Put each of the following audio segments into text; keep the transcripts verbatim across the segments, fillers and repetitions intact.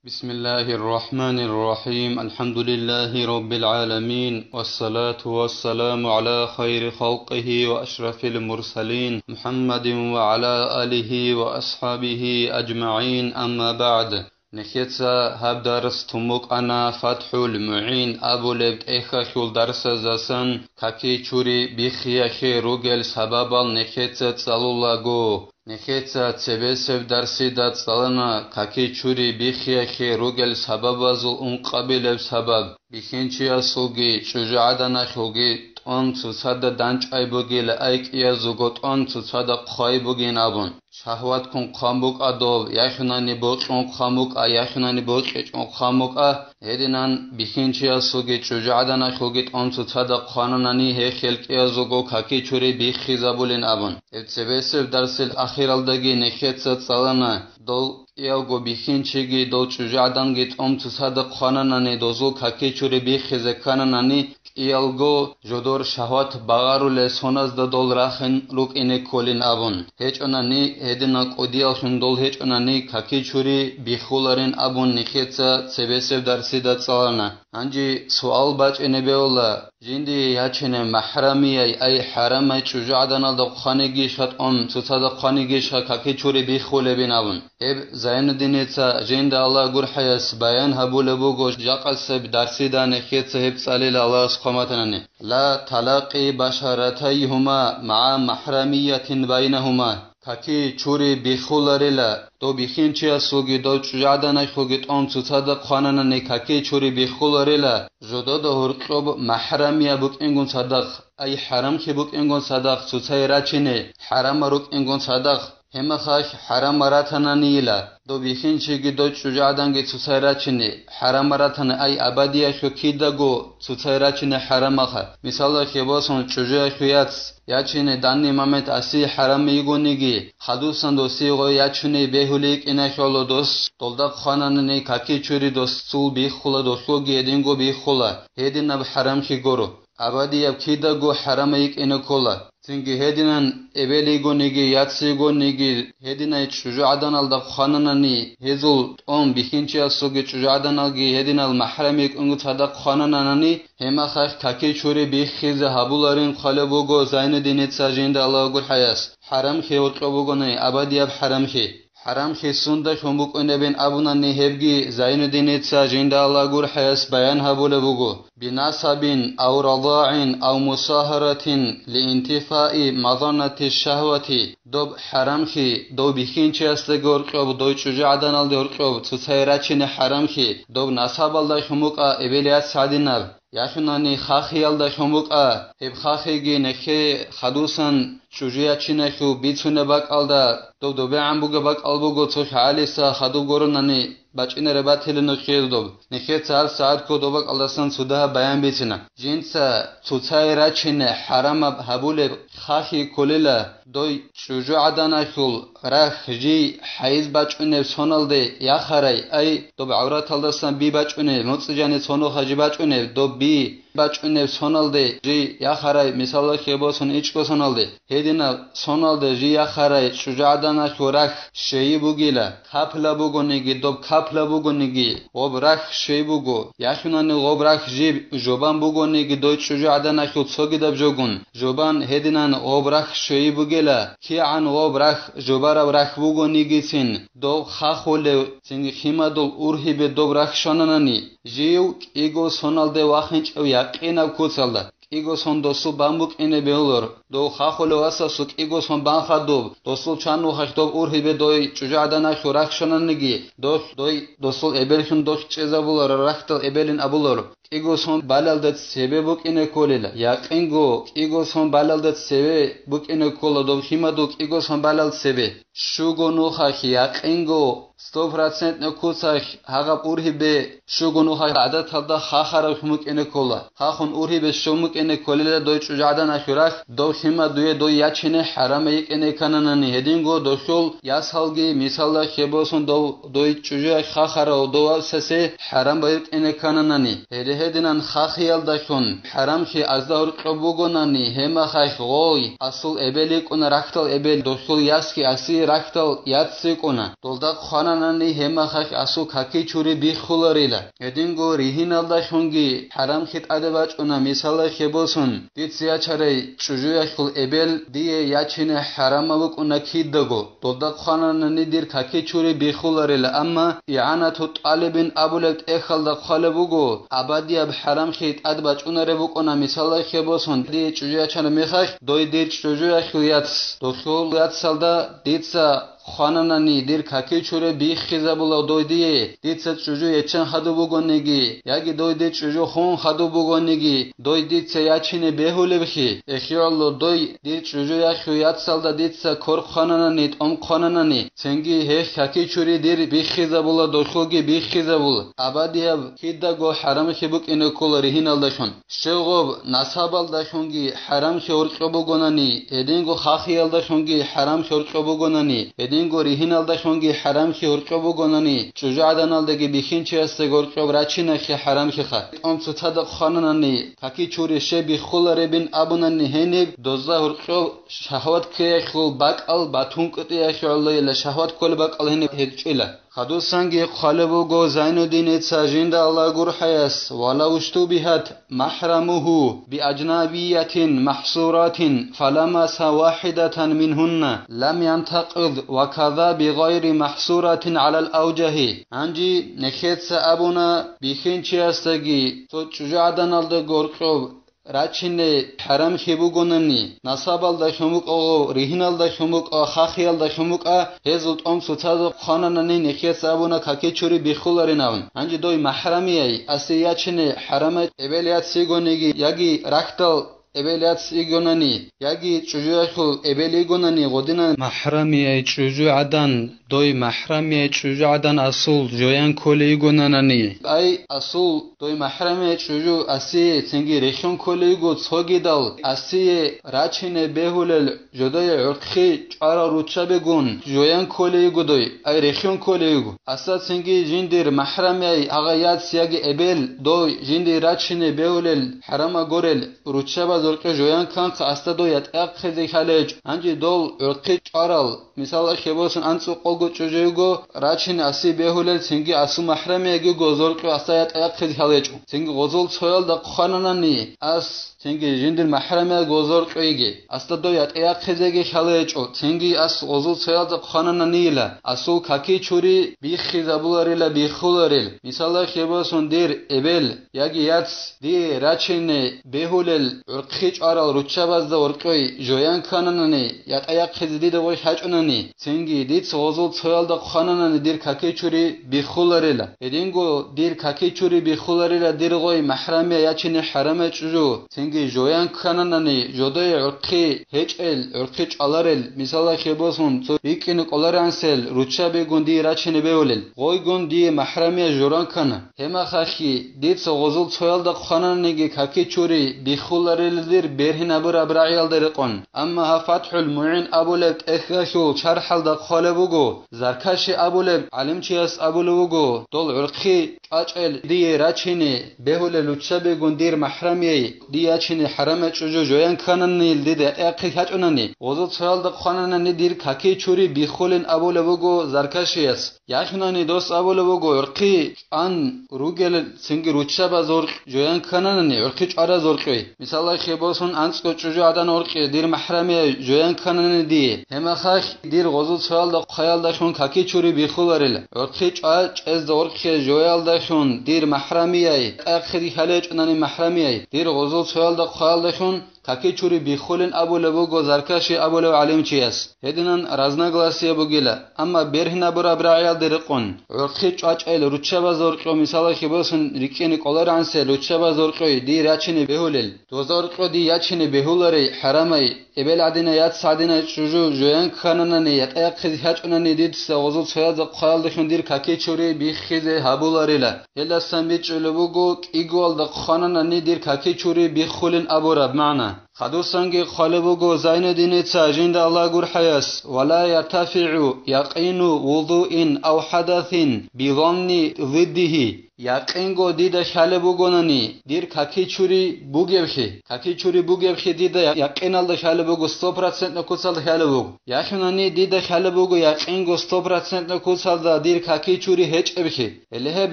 بسم الله الرحمن الرحيم. الحمد لله رب العالمين. والصلاة والسلام على خير خلقه وأشرف المرسلين محمد وعلى آله وأصحابه أجمعين. أما بعد. Нехеца гьаб дарс тун букӀана ФатхӀул МугӀин абулеб тӀехьалъул дарсаздасан каки чури биххиялъе ругел сабабал нехеца цӀалулаго. Нехеца цебесеб дарсида цӀалана каки чури биххиялъе ругел сабабазул ункъабилеб сабаб: бихьинчиясулги чӀужугӀаданалъулги тӀон цоцада данчӀвай бугила, ай кӀиязулго тӀон цоцада хъвай бугин абун. Шагьватккун хъван букӀа доб, яхинани бокьун хъван букӀа, яхинани бокьичӀун хъван букӀа, гьединан бихьинчиясулги чӀужугӀаданалъулги тӀон цоцада хъвананани гьехел кӀиязулго каки чури биххизабулин абун. Гьеб цебесеб дарсил ахиралдаги нехеца цӀалана, дол кӀиялго бихьинчиги дол чӀужугӀаданги тӀом цоцада хъвананани, дозул каки чури биххизе ккананани, кӀиялго жодор шагьват багъарулел соназда дол рахин рукӀине кколин абун. ГьечӀонани, гьединал кӀудияллъун дол гьечӀонани, каки чури биххуларин абун нехеца цебесеб дарсида цӀалана. Гьанже суал бачӀине бегьула, жиндие ячине махӀрамияй, ай хӀарамай чӀужугӀаданалда хъванигищха тӀом цоцада хъванигищха каки чури биххулебин абун. Гьеб Зайнуддиница жинда Аллагь гурхӀаяс баян гьабулеб буго, жакъасеб дарсида нехеца гьеб цӀалила Аллагьас хъван батанани: لا تلاقي بشرتيهما مع محرمية بينهما. Каки чури биххуларила, дов бихьинчиясулги дов чӀужугӀаданалъулги тӀом цоцада хъвананани каки чури биххуларила, жодода гьоркьоб махӀрамия букӀингун цадахъ, ай хӀарамхи букӀингун цадахъ цоцай рачине, хӀарама рукӀингун цадахъ, гьемахалъ хӀарама ратананийила, дов бихьинчиги дов чӀужугӀаданги цоцай рачине, хӀарама ратана, ай абадиялъул кидаго цоцай рачине хӀарамаха. Мисалалъе босун, чӀужуялъул яц ячине данный момент аси хӀарам йигониги, хадусан досие гъой ячуни бегьулей кӀинахӀола дос, долда хъвананани каки чури досул биххула, досулги гьединго биххула, гьединаб хӀарамхи гуро. Абадияб кидаго хӀарама йикӀине ккола. Цинги гьединан эбел йигониги, яц йигониги, гьединай чӀужугӀаданалда хъвананани, гьезул тӀом бихьинчиясулги чӀужугӀаданалги гьединал махӀрам йикӀунго цадахъ хъванананани, гьемахалъ каки чури биххизе гьабуларин хъвалеб буго Зайнуддиница жинда Аллагь гурхӀаяс, хӀарамхи гьоркьоб бугони, абадияб хӀарамхи. ХӀарамхи сундалъун букӀунебин абунани, гьебги Зайнуддиница жинда Аллагь гурхӀаяс баян гьабулеб буго: بنسب أو رضاع أو مصاهرة لانتفاء مظنة الشهوة. Доб хӀарамхи, дов бихьинчиясдаги гьоркьоб, дой чӀужугӀаданалде гьоркьоб цоцай рачине хӀарамхи, доб насабалдалъун букӀа эбел-яц гӀадинаб. Яхинани хахиялдалъун букӀа, гьеб хахиги нехее хадусан чӀужу ячиналъул бицунеб бакӀалда, доб добегӀан бугеб бакӀал буго, цо лъагӀалиса хадуб гуронани бачӀинараб батилин нухиялда доб. Нехеца гьаб сагӀат ккола доб бакӀалдасан цо дагьаб баян бицина. Жинца цоцай рачине хӀарамаб гьабулеб хахи кколила, дой чӀужугӀаданалъул рахь жий хӀайз бачӀунеб соналде яхарай, ай, доб гӀавраталдасан би бачӀунеб, муцӀи жаниб цо нуха жий бачӀунеб, доб би бачӀунеб соналде жий яхарай, мисалалъе босун, ичӀго соналде. Гьединаб соналде жий яхарай чӀужугӀаданалъул рахь щейи бугила, капла бугониги, доб капла бугониги, гъоб рахь щей буго, яхинани гъоб рахь жиб жобан бугониги, дой чӀужугӀаданалъул цогидаб жогун жобан, гьединан гъоб рахь щейи бугела, кигӀан гъоб рахь жобараб рахь бугонигицин, дов хахулев, цинги химадул ургьибе доб рахь щвананани, жив кӀиго соналде вахинчӀев якъинаб куцалда, кӀиго сон досул бан букӀине бегьулар, дов хахулев васасул кӀиго сон бан хадуб, досул чан нухалъ доб ургьибе дой чӀужугӀаданалъул рахь щвананиги, долъ дой досул эбеллъун долъ чӀезабулар, рахьдал эбелин абулар. КӀиго сон балалда цебе букӀине кколила, якъинго кӀиго сон балалда цеве букӀине ккола доб химадул кӀиго сон балал цебе. Щуго нухалъ якъинго, стопроцентно куцалъ гьагъаб ургьибе щуго нухалъ гӀадаталда хахараб хьумукӀине ккола. Хахун ургьибе щомукӀине кколила дой чӀужугӀаданалъул рахь, дов хима дуе дой ячине хӀарама йикӀине ккананани, гьединго досул ясалги, мисалда, хебосун дов дой чӀужуялъ хахарав дов васасе хӀарам байртӀине ккананани, гьеде гьединан хахиялдалъун хӀарамхи азда гьоркьоб бугонани, гьемахалъ гъой асул эбел йикӀуна, рахьдал эбел, досул ясги аси, рахьдал яц йикӀуна. Долда хъвана хъванани, гьемахалъ асул каки чури биххуларила. Гьединго ригьиналдалъунги хӀарамхи тӀаде бачӀуна, мисалалъе босун, дица ячарай чӀужуялъул эбел дие ячине хӀарамаб букӀуна кидаго. Долда хъвананани дир каки чури биххуларила, амма игӀанату тӀалибин абулеб тӀехьалда хъвалеб буго, абадияб хӀарамхи тӀад бачӀунареб букӀуна, мисалалъе босун, дие чӀужу ячараб мехалъ, дой дир чӀужуялъул яц, дохьул яцалда дица хъвананани, дир каки чури биххизабула дой дие, дица чӀужу еччан хадуб бугониги, яги дой дир чӀужу хун хадуб бугониги, дой дица ячине бегьулебхи, эхиолло дой дир чӀужуялъул яцалда дица кор хъвананани, тӀом хъвананани, цинги гьелъ каки чури дир биххизабула, дохьулги биххизабула. Абадияб кидаго хӀарамхи букӀине ккола ригьиналдалъун. Щегъуб насабалдалъунги хӀарамхи гьоркьоб бугонани, гьединго хахиялдалъунги хӀарамхи гьоркьоб бугонани, гьединго ригьиналдалъунги хӀарамхи гьоркьоб бугонани, чӀужугӀаданалдаги бихьинчиясдаги гьоркьоб рачинахъе хӀарамхиха. ТӀом цоцазда хъвананани, каки чури щай биххуларебин абунани гьениб, дозда гьоркьоб шагьват ккеялъул бакӀал батун кӀутӀиялъе гӀолойила, шагьват кколеб бакӀал гьениб гьечӀила. Хадусанги хъвалеб буго Зайнуддиница жинда Аллагь гурхӀаяс: «Валав штубихат махӀрамуху биаджнабиятин махсуратин фаламаса вахидатан мингьунна лам янтакъид ва каза бигъайри махсуратин гӀалал авжагьи». Гьанже нехеца абуна, бихьинчиясдаги цо чӀужугӀаданалда гьоркьоб рачине хӀарамхи бугонани, насабалда хьун букӀа, ригьиналда хьун букӀа, хахиялда хьун букӀа, гьезул тӀом цоцазда хъвананани нехеца абуна каки чури биххуларин абун. Гьанже дой махӀрамияй асе ячине хӀарамай эбел яц йигониги, яги рахьдал эбел яц йигонани, яги чӀужуялъул эбел йигонани гъодинан махӀрамияй чӀужугӀадан, дой махӀрамияй чӀужугӀадан асул жоян кколей йигонанани. Ай, асул, дой махӀрамияй чӀужу асие цинги рехьун кколей йиго цогидал, асие рачине бегьулел жодое гӀурхъи чӀварал руччабигун жоян кколей йиго дой, ай рехьун кколей йиго. Асда цинги жиндир махӀрамияй гьагъа яц яги эбел дой жиндир рачине бегьулел хӀарамаб гурел руччабаз гьоркье жоян кканха, асда дой ятӀахъизе хьалечӀо. Гьанже дол гӀурхъи чӀварал, мисалалъе босун, анцӀукъалго чӀужу йиго, рачине асе бегьулел, цинги асул махӀрамиягиго гъозоркьо асда ятӀахъизе хьалечӀо. Цинги гъозул цоялда хъвананани ас, цинги жиндир махӀрамиял гъозоркьойги, асда дой ятӀахъизеги хьалечӀо, цинги ас гъозул цоялда хъванананийила, асул каки чури биххизабуларила, биххуларил. Мисалалъе босун, дир эбел яги яц дие рачине бегьулел гӀурхъи чӀварал руччабазда гьоркьой жоян ккананани, ятӀа яхъизе дида гъой хьачӀунани, цинги дица гъозул цоялда хъвананани дир какичури биххуларила. Гьединго дир какичури биххуларила дир гъой махӀрамия ячине хӀарамай чӀужу, цинги жоян ккананани, жодое гӀурхъи гьечӀел, гӀурхъи чӀваларел, мисалалъе босун, цо рикӀкӀине кӀоларансел руччабигун дие рачине бегьулел, гъойгун дие махӀрамия журан ккана. Гьемахалъги, дица гъозул цоялда хъвананиги какичури биххуларелдир бергьинабураб рагӀиялда рекъон. Амма гьаб ФатхӀул МугӀин абулеб тӀехьалъул шархӀалда хъвалеб буго, Заркаши абулеб гӀалимчияс абулеб буго, дол гӀурхъи чӀвачӀел дие рачине бегьулел руччабигун дир махӀрамияй дие ячине хӀарамай чӀужу жоян ккананил дида ятӀахъи хьачӀунани, гъозул цоялда хъвананани дир какичури биххулин абулеб буго Заркашияс. Яхинани дос абулеб буго, гӀурхъи чӀван ругел цинги руччабаз гьоркь жоян ккананани, гӀурхъи чӀвараз гьоркьой. Мисалалъе босун, анцӀго чӀужу гӀадан гьоркье дир махӀрамияй жоян кканани дие. Гьемахалъ дир гъозул цоялда хъваялдалъун какичури биххуларила. ГӀурхъи чӀвачӀезда гьоркье жоялдалъун дир махӀрамияй, тӀахъиги хьалечӀунани махӀрамияй, дир гъозул цоялда хъваялдалъун какичури биххулин абулеб буго Заркаши абулев гӀалимчияс. Гьединан разногласие бугила, амма бергьинабураб рагӀиялда рекъон, гӀурхъи чӀвачӀел руччабаз гьоркьо, мисалалъе босун, рикӀкӀине кӀоларансел руччабаз гьоркьой дие рачине бегьулел, дозда гьоркьо дие ячине бегьуларей хӀарамай, эбел гӀадина, яц гӀадина чӀужу жоян ккананани, ятӀа яхъизе хьачӀунани дица гъозул цоязда хъваялдалъун дир какичури биххизе гьабуларила. Гьелдасан бичӀчӀулеб буго, кӀигоялда хъвананани дир какичури биххулин абураб магӀна. Хадусанги хъвалеб буго Зайнуддиница жинда Аллагь гурхӀаяс: «Ва ла яртафигӀу якъину вузуин ав хадасин би занни зиддигьи». якъинго дида хьалеб бугонани, дир каки чури бугевхъи, каки чури бугевхъи дида я-, якъиналда хьалеб буго, сто процентно куцалда хьалеб буго. Яхъунани дида хьалеб буго якъинго сто процентно куцалда дир каки чури гьечӀебхъи. Гьеле гьеб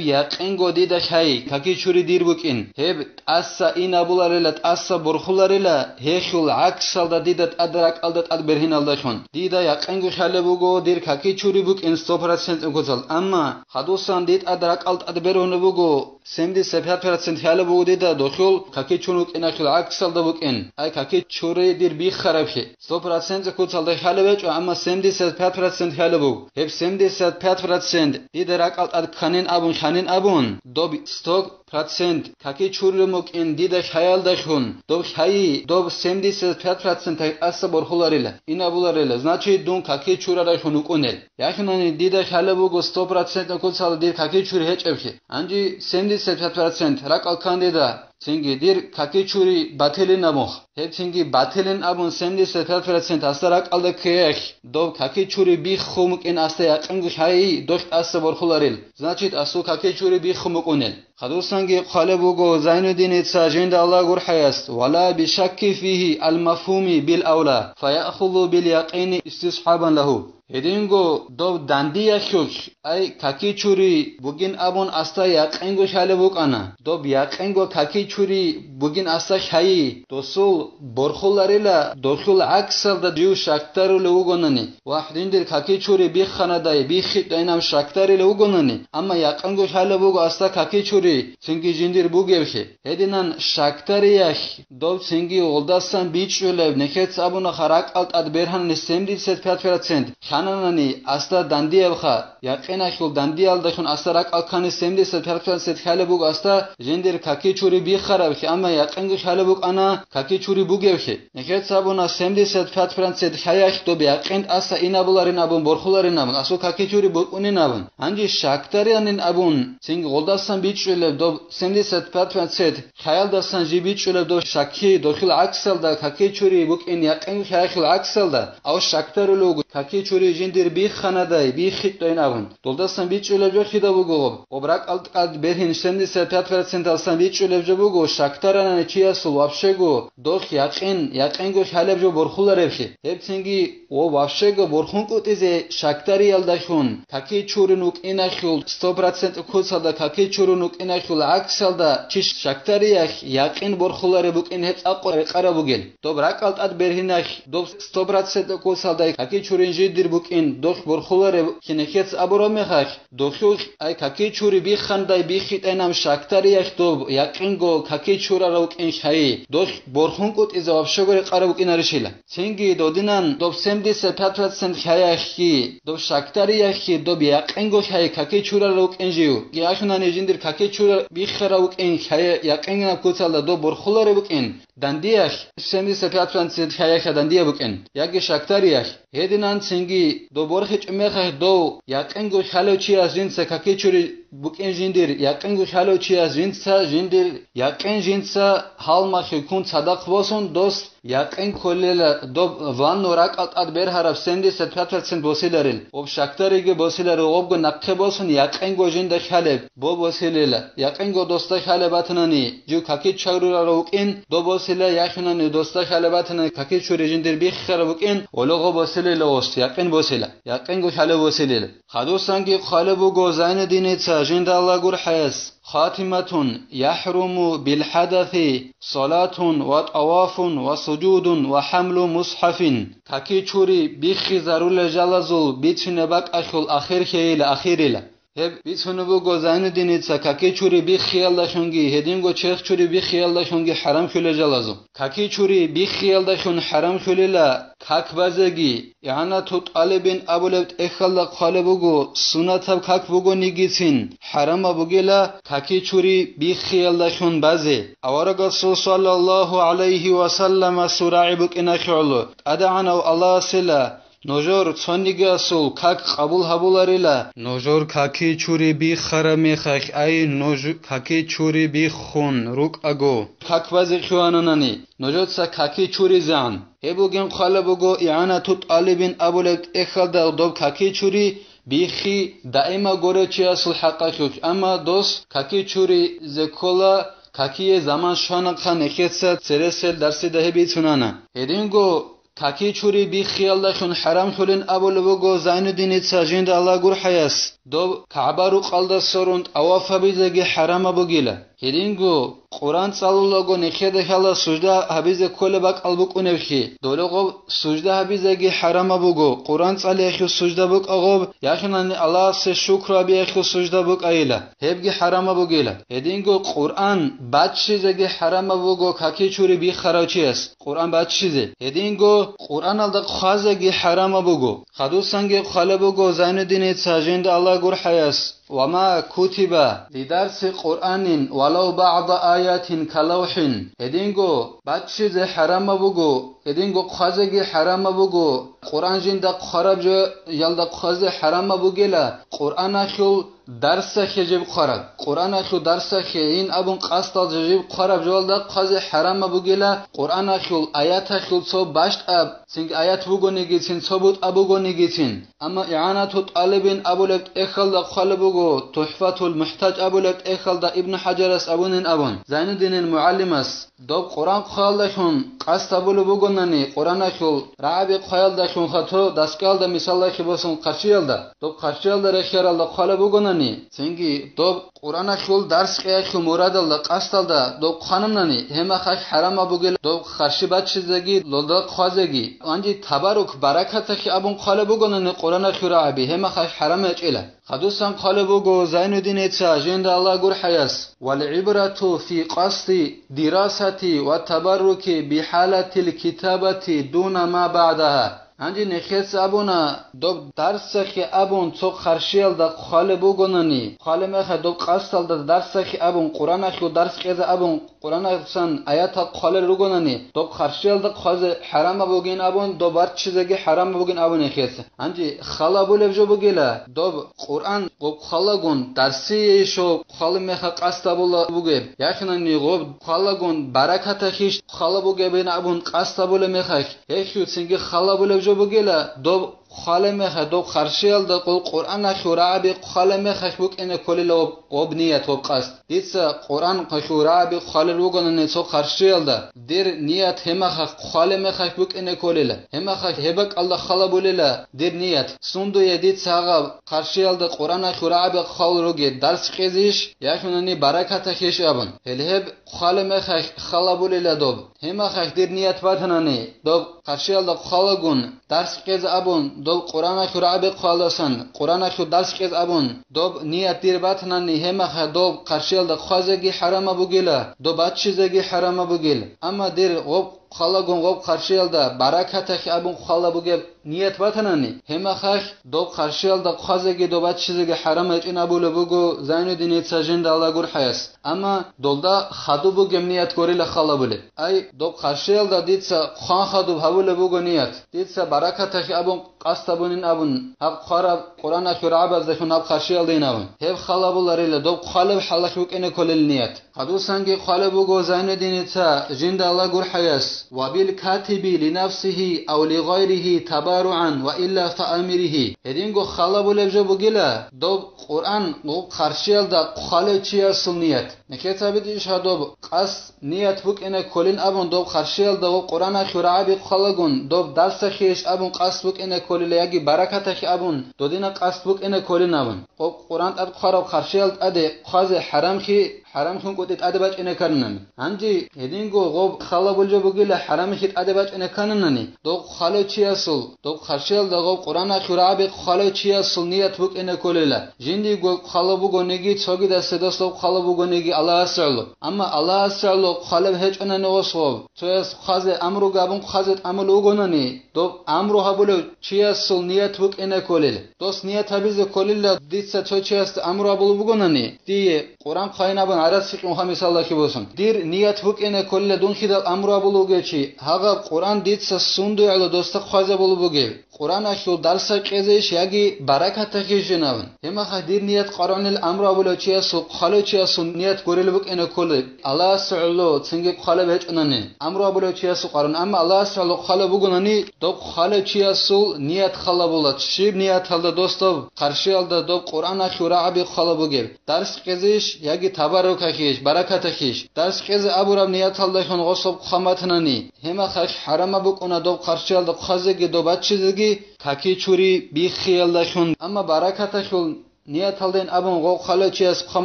якъинго дида хьай, каки чури дир букӀин. Гьеб тӀаса инабуларила, тӀаса борхуларила, гьелъул гӀаксалда дида тӀад ракӀалда тӀад бергьиналдалъун. Дида якъинго хьалеб буго дир каки чури букӀин сто процентно куцал. Амма хадусан дид тӀад ракӀал тӀад бергьунеб буго, семьдесят пять процент хьалеб буго дида дохъул каки чури букӀиналъул гӀаксалда букӀин. Ай каки чури дир биххарабхъи. Сто процент куцалда хьалеб гьечӀо, амма семьдесят пять процент хьалеб буго. Гьеб семьдесят пять процент дида ракӀал тӀад кканин абун, хьанин абун, доб сто процент каки чурилеб букӀин дида хьаялдалъун, доб хьайи, доб семьдесят пять процент гьай тӀаса борхуларила, инабуларила, значит, дун каки чураралъун вукӀунел. Яхъунани дида хьалеб буго сто процент куцалда дир каки чури гьечӀебхъи. Гьанже семьдесят пять процент ракӀал ккан дида, цинги дир каки чури батилин абунха. Гьеб цинги батилин абун семьдесят пять процент гьасда ракӀалда ккеялъ, доб каки чури биххун букӀин гьасда якъинго хьайи, дохъ тӀаса борхуларил. Значит, гьасул каки чури биххун букӀунел. Хадусанги хъвалеб буго Зайнуддиница жинда Аллагь гурхӀаяс: «Вала бишакки фигьи ал-мафгьуми бил авла, фаяхузу бил якъини истисхӀабан лагьу». Гьединго доб дандиялъулъ, ай, каки чури бугин абун гьасда якъинго хьалеб букӀана. Доб якъинго каки чури бугин гьасда хьайи, досул борхуларила, дохъул гӀаксалда жив щакдарулев вугонани, ва жиндир каки чури бихханадай, биххитӀайинаб щакдарулев вугонани, амма якъинго хьалеб буго гьасда каки чури цинги жиндир бугевлъи. Гьединан щакдариялъ доб цинги гъолдасан бичӀчӀулеб, нехец абунаха ракӀал тӀад бергьанани семьдесят пять процент хьананани гьасда дандиябха, якъиналъул дандиялдалъун гьасда ракӀал ккани семьдесят пять процент хьалеб буго гьасда жиндир каки чури биххарабхъи, амма якъинго хьалеб букӀана каки чури бугевлъи. Нехец абуна семьдесят пять процент хьаялъ доб якъин тӀаса инабуларин абун, борхуларин абун, гьасул каки чури букӀунин абун. Гьанже щакдариянин абун, цинги гъолдасан бичӀчӀулеб доб семьдесят пять процент хьаялдасан жиб бичӀчӀулеб доб щакки, дохъул гӀаксалда каки чури букӀин якъин хьаялъул гӀаксалда, ав щакдарулев вуго, каки чури жиндир бихханадай, биххитӀайин абун. Долдасан бичӀчӀулеб жо кида буго гъоб? Гъоб ракӀал тӀад бергьин семьдесят пять проценталдасан бичӀчӀулеб жо буго, щакдаранани чиясул вообще-го дохъ якъин, якъинго хьалеб жо борхулареблъи. Гьеб цинги ва вообще-го борхункӀутӀизе щакдариялдалъун, каки чурун вукӀиналъул, сто процент куцалда каки чурун вукӀиналъул гӀаксалда чи щакдариялъ якъин борхулареб букӀин гьеб цӀакъго рекъараб бугел. Доб ракӀал тӀад бергьиналъ, доб сто процент куцалдай каки чурин жиндир букӀин дохъ борхулареб кинехец абураб мехалъ, дохъулъ, ай, каки чури биххандай биххитӀайинаб щакдариялъ доб якъинго каки чурарав вукӀин хьайи, дохъ борхункӀутӀизе вообще-го рекъараб букӀинарищила. Цинги додинан доб семьдесят пять процент хьаялъги, доб щакдариялъги доб якъинго хьайи каки чурарав вукӀин жив. Яхъунани жиндир каки чурар биххарав вукӀин хьайи якъингинаб куцалда доб борхуларев вукӀин, дандиялъ семьдесят пять процент хьаялъа дандия букӀин, яги щакдариялъ. Гьединан цинги доб борхичӀеб мехалъ дов якъинго хьалев чияс жинца каки чури букӀин жиндир, якъинго хьалев чияс жинца жиндир якъин жинца гьалмахъе ккун цадахъ босун, дос якъин кколела доб ванну ракӀал тӀад бергьараб семьдесят пять процент босиларил, об щакдариги босиларил, обго нахъе босун якъинго жинда хьалеб бо босилела. Якъинго досда хьалеб батанани, жив каки чурарав вукӀин, доб босила, яхъунани досда хьалеб батанани каки чури жиндир биххараб букӀин, олого босилела ос, якъин босила, якъинго хьалеб босилел. Хадусанги хъвалеб буго Зайнуддиница жинда Аллагь гурхӀаяс: «Хатиматун яхӀруму билхӀадаси салатун ва тӀавафун ва сужудун ва хӀамлу мусхӀафин». Каки чури биххизарулел жалазул бицунеб бакӀалъул ахир хьейила, ахирила. Гьеб бицунеб буго Зайнуддиница каки чури биххиялдалъунги гьединго черх чури биххиялдалъунги хӀарамлъулел жалазул. Каки чури биххиялдалъун хӀарамлъулела как базеги. ИгӀанату тӀалибин абулеб тӀехьалда хъвалеб буго, сунатаб как бугонигицин, хӀарамаб бугела каки чури биххиялдалъун базе. Аварагасул саллаллагьу гӀалайгьи ва саллама сурагӀи букӀиналъе гӀоло, ТӀадегӀанав Аллагьасила, нужер цонигиясул как къабул гьабуларила, нужер каки чури биххараб мехалъ, ай, нуж каки чури биххун рукӀаго, как базе хьвананани, нужеца каки чуризегӀан. Гьеб бугин хъвалеб буго ИгӀанату тӀалибин абулеб тӀехьалда доб каки чури биххи даима гурев чиясул хӀакъалъулъ, амма дос каки чуризе ккола, какие заман щванахъан нехеца цересел дарсида гьеб бицунана. Гьединго каки чури биххиялдалъун хӀарамлъулин абулеб буго Зайнуддиница жинда Аллагь гурхӀаяс, доб КагӀба рукъалда сорун тӀаваф гьабизеги хӀарамаб бугила. Гьединго Къуран цӀалулаго нехеда хьала сужда гьабизе кколеб бакӀал букӀуневлъи, доле гъоб сужда гьабизеги хӀарамаб буго, Къуран цӀалиялъул сужда букӀа гъоб, яхинани Аллагьасе шукру гьабиялъул сужда букӀайила, гьебги хӀарамаб бугила. Гьединго Къуран баччизеги хӀарамаб буго каки чури биххарав чияс Къуран баччизе. Гьединго Къураналда хъвазеги хӀарамаб буго. Хадусанги хъвалеб буго Зайнуддиница жинда Аллагь гурхӀаяс: «Ва ма кутиба лидарси Къуръанин валав багӀда аятин калавхӀин». Гьединго баччизе хӀарамаб буго, гьединго хъвазеги хӀарамаб буго, Къуръан жинда хъвараб жоялда хъвазе хӀарамаб бугела, Къуръаналъул дарсахъе жиб хъвараб, Къуръаналъул дарсахъе ин абун къасдал жиб хъвараб жоялда хъвазе хӀарамаб бугела, Къуръаналъул аяталъул цо бащтӀаб цинги аят бугонигицин, цо бутӀа бугонигицин. Амма ИгӀанату тӀалибин абулеб тӀехьалда хъвалеб буго, ТухӀфатул мухӀтаж абулеб тӀехьалда Ибну ХӀажарас абунин абун, Зайнуддинил мугӀалимас, доб Къуран хъваялдалъун къасд гьабулеб бугонани, Къураналъул рагӀаби хъваялдалъун хату, дасгӀалда мисаллахи босун хъарчиялда, доб хъарчиялда рехияралда хъвалеб бугонани, цинги доб Къураналъул дарс кьеялъул мурадалда къасдалда доб хъвананани, гьемахалъ хӀарамаб бугел доб харщи баччизеги лолда хъвазеги. Гьанже табарук баракатахъе абун хъвалеб бугонани Къураналъул рагӀаби, гьемахалъ хӀарам гьечӀила. Хадусан хъвалеб буго Зайнуддиница жинда Аллагь гурхӀаяс: «Вал гӀибрату фи къасди дирасати ва табарруки бихӀалатил китабати дуна ма багӀдагьа». Гьанже нехеца абуна, доб дарсахъе абун цо харщиялда хъвалеб бугонани, хъвалеб мехалъ доб къасдалда дарсахъе абун, Къураналъул дарс кьезе абун, Къуранасан аятал хъвалел ругонани, доб харщиялда хъвазе хӀарамаб бугин абун, доб баччизеги хӀарамаб бугин абун нехеца. Гьанже хал гьабулеб жо бугила, доб Къуран гъоб хъвалагун дарсие ишо хъвалеб мехалъ къасд гьабула бугеб, яхинани гъоб хъвалагун баракатахъе иш хъвалеб бугебин абун къасд гьабулеб мехалъ, гьелъуцинги хал гьабулеб жо бугила, доб хъвалеб мехалъ доб харщиялда къул Къуръаналъул рагӀаби хъвалеб мехалъ букӀине кколила гъоб, гъоб ният, гъоб къасд. Дица Къуръаналъул рагӀаби хъвалел ругонани цо харщиялда, дир ният гьемахалъ хъвалеб мехалъ букӀине кколила. Гьемахалъ гьеб бакӀалда хал гьабулила дир ният. Сундуе дица гьагъаб харщиялда Къуръаналъул рагӀаби хъвал ругел дарс кьезейищ, яхинани баракатахъе иш абун. Гьел гьеб хъвалеб мехалъ хал гьабулила доб. Гьемахалъ дир ният батанани, доб харщиялда хъвалагун дарс кьезе абун, доб Къуръаналъул рагӀаби хъваласан, Къуръаналъул дарс кьезе абун, доб ният дир батанани, гьемахалъ доб харщиялда хъвазеги хӀарамаб бугила, доб баччизеги хӀарамаб бугил. Амма дир гъоб хъвалагун гъоб харщиялда баракатахъе абун хъвалеб бугеб ният батанани, гьемахалъ доб харщиялда хъвазеги доб баччизеги хӀарам гьечӀин абулеб буго Зайнуддиница жинда Аллагь гурхӀаяс. Амма долда хадуб бугеб ният гурила хал гьабулеб. Ай, доб харщиялда дица хъван хадуб гьабулеб буго ният. Дица баракатахъе абун къасд гьабунин абун, гьаб хъвараб Къуръаналъул рагӀабаздалъун гьаб харщиялдайин абун. Гьеб хал гьабуларила доб хъвалеб хӀалалъ букӀине кколел ният. Хадусанги хъвалеб буго Зайнуддиница жинда Аллагь гурхӀаяс: «Ва бил катиби ли нафсихи ав ли гъайрихи табаругӀан ва илла фаамирихи». Гьединго хал гьабулеб жо бугила, доб Къуръан гъоб харщиялда хъвалев чиясул ният. Нехеца гьабидейищ гьадоб къасд ният букӀине кколин абун доб харщиялда гъоб Къуръаналъул рагӀаби хъвалагун, доб дарсахъейищ абун къасд букӀине кколила яги баракатахъе абун додина къасд букӀине кколин абун. Гъоб Къуръан тӀад хъвараб харщиял тӀаде хъвазе хӀарамхи, хӀарамхун кӀутӀи тӀаде бачӀине кканинани. Гьанже гьединго гъоб хал гьабулеб жо бугила хӀарамхи тӀаде бачӀине кканинани, доб хъвалев чиясул, доб харщиялда гъоб Къуръаналъул рагӀаби хъвалев чиясул ният букӀине кколила. Жиндиего хъвалеб бугониги, цогидасде дос доб хъвалеб бугониги Аллагьасе гӀоло. Амма Аллагьасе гӀоло хъвалеб гьечӀонани гъос гъоб, цояс хъвазе амру гьабун хъвазе тӀамулев вугонани, доб амру гьабулев чиясул ният букӀине кколел. Дос ният гьабизе кколила, дица цо чиясда амру гьабулеб бугонани, дие Къуръан хъвайин абун гӀарац гьикъун ха мисаллахи босун. Дир ният букӀине кколила дун хидаб амру гьабулев вугев чи, гьагъаб Къуръан дица сундугӀала досда хъвазабулеб бугеб? Къуръаналъул дарса кьезейищ яги баракатахъе жинаван? Гьемахъа дир ният къваригӀунел амру абулев чиясул, хъвалев чиясул ният гурел букӀина кколеб, Аллагьасда гӀоло цинги хъвалеб гьечӀонани, амру абулев чиясул къваригӀун, амма Аллагьасда гӀоло хъвалеб бугонани, доб хъвалев чиясул ният халабула, щиб нияталда досдаб хъарщиялда доб Къуръаналъул рагӀаби хъвалеб бугеб? Дарс кьезейищ яги табаррукахъейищ, баракатахъейищ? Дарс кьезе абураб нияталдалъун гъосаб хъван батанани, гьемахъа хӀарамаб букӀуна доб хъарщиялда хъвазеги доб баччизеги каки чури биххиялдалъун. Амма баракаталъул нияталдайин абун гъов хъвалев чияс хъван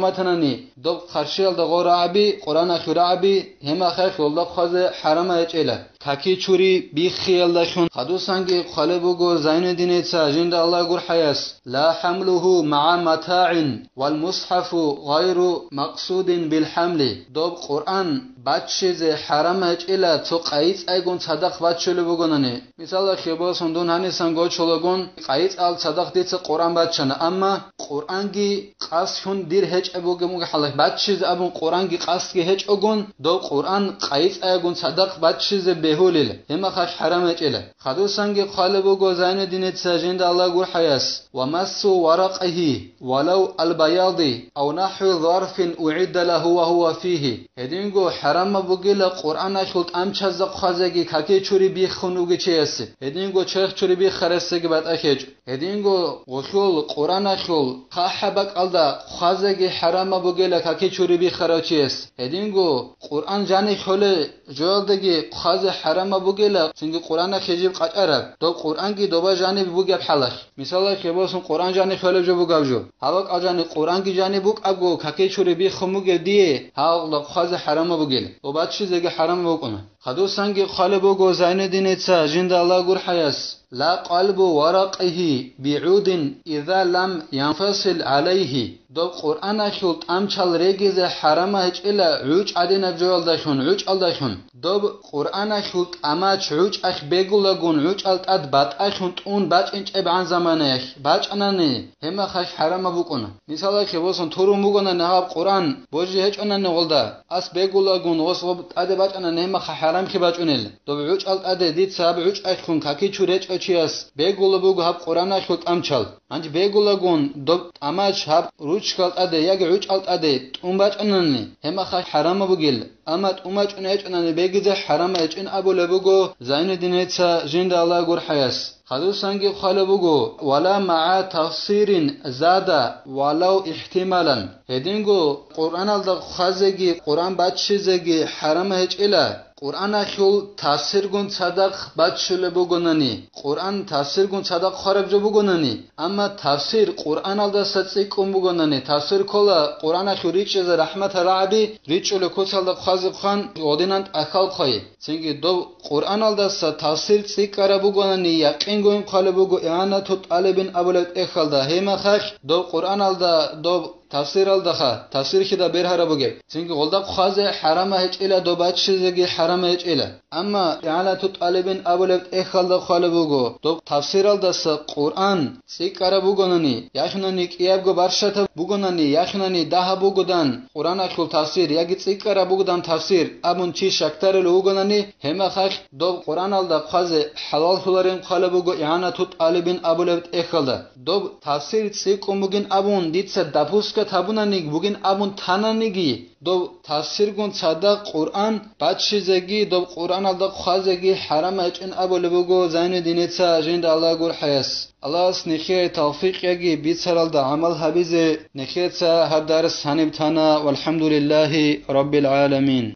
батанани, доб хъарщиялда гъов рагӀаби, Къуръаналъул рагӀаби, гьемахъа гъолда хъвазе хӀарамаб гьечӀила. Каки чури биххиялдалъун. Хадусанги хъвалеб буго Зайнуддиница жинда Аллагь гурхӀаяс: «Ла хӀамлуху магӀа матагӀин, вал мусхӀафу гъайру макъсудин бил хӀамли». Доб Къуръан баччизе хӀарам гьечӀила цо къайи-цӀайгун цадахъ баччулеб бугонани. Мисалалъе босун, дун гьанисан гочолагун, къайи-цӀал цадахъ дица Къуръан баччана, амма Къуръанги къасхӀун дир гьечӀеб бугеб мугӀ хӀалалъ баччизе абун Къуръанги къасдги гьечӀогун, доб Къуръан къайи-цӀаягун цадахъ баччизе бегьулел, гьемахъа хӀарам гьечӀила. Хадусанги хъвалеб буго Зайнуддиница жинда Аллагь гурхӀаяс: «Ва массу варакъихи, валав албаяди, ав нахӀви зарфин угӀидда лагьу ва гьува фигьи». Гьединго хӀарамаб бугила Къуръаналъул тӀамчазда хъвазеги каки чури биххун вугев чиясе, гьединго черх чури биххарасеги батӀа гьечӀо. Гьединго гъолъул Къуръаналъул хъахӀаб бакӀалда хъвазеги хӀарамаб бугила каки чури биххарав чияс. Гьединго Къуръан жаниб хвелеб жоялдаги хъвазе хӀарамаб бугила, цинги Къуръаналъе жиб къачӀараб, доб Къуръанги доба жаниб бугеб хӀалалъ. Мисалалъе босун, Къуръан жаниб хвелеб жо бугеб жо. Гьаб бакӀал жаниб Къуръанги жаниб букӀаго, каки чури биххун бугеб дие, гьалда хъвазе хӀарамаб бугила. Ва баччизеги хӀарамаб букӀуна. Хадусанги хъвалеб буго Зайнуддиница жинда Аллагь гурхӀаяс: «Ла къалбу варакъихи би'удин иза лам янфасил гӀалайхи». Доб Къуръаналъул тӀамчал регизе хӀарам гьечӀила гӀучӀ гӀадинаб жоялдалъун, гӀучӀалдалъун. Доб Къуръаналъул тӀамач гӀучӀалъ бегулагун, гӀучӀал тӀад батӀалъун тӀун бачӀинчӀебгӀан заманаялъ бачӀанани, гьемахъа хӀарамаб букӀуна. Мисалалъе босун, турун бугонани гьаб Къуръан, божи гьечӀонани гъолда, ас бегулагун гъос гъоб тӀаде бачӀанани, гьемахъа хӀарамлъи бачӀунел. Доб гӀучӀал тӀаде дица гьаб гӀучӀалъун каки чури гьечӀев чияс бегулеб буго гьаб Къуръаналъул тӀамчал. Гьанже бегулагун доб тӀамач гьаб ручкал тӀаде яги гӀучӀал тӀаде тӀун бачӀанани, гьемахъа хӀарамаб бугила. Амма тӀун бачӀунеб гьечӀонани бегизе хӀарам гьечӀин абулеб буго Зайнуддиница жинда Аллагь гурхӀаяс. Хадусанги хъвалеб буго: «Вала магӀа тафсирин зада валав ихтималан». Гьединго Къуръаналда хъвазеги Къуръан баччизеги хӀарам гьечӀила, Къуръаналъул тафсиргун цадахъ баччулеб бугонани, Къуръан тафсиргун цадахъ хъвараб жо бугонани, амма тафсир Къуръаналдаса цӀикӀкӀун бугонани, тафсир ккола Къуръаналъул ричӀчӀизе рахӀматал рагӀаби ричӀчӀулеб куцалда хъвазе хъван гъодинан тӀахьал хъвай. Цинги доб Къуръаналдаса тафсир цӀикӀкӀараб бугонани, якъингойин хъвалеб буго ИгӀанату тӀалибин абулеб тӀехьалда, гьемахъалъ доб Къуръаналда доб тафсиралдаха, тафсирхида бергьараб бугеб. Цинги гъолда хъвазе хӀарама гьечӀила, доб баччизеги хӀарама гьечӀила. Амма ИгӀанату тӀалибин абулеб тӀехьалда хъвалеб буго, доб тафсиралдаса Къуръан цӀикӀкӀараб бугонани, яхинани кӀиябго барщатаб бугонани, яхинани дагьаб бугодан Къуръаналъул тафсир яги цӀикӀкӀараб бугодан тафсир абун чи щакдарулев вугонани, гьемахъалъ доб Къуръаналда хъвазе хӀалаллъуларин хъвалеб буго ИгӀанату тӀалибин абулеб тӀехьалда. Доб тафсир цӀикӀкӀун бугин абун дица допускат гьабунани бугин абун тананиги, доб тафсиргун цадахъ Къуръан баччизеги доб Къуръаналда хъвазеги хӀарам гьечӀин абулеб буго Зайнуддиница жинда Аллагь гурхӀаяс. Аллагьас нехее тавфикъ яги бицаралда гӀамал гьабизе. Нехеца гьаб дарс гьаниб тана, валхӀамдулиллагьи раббил гӀаламин.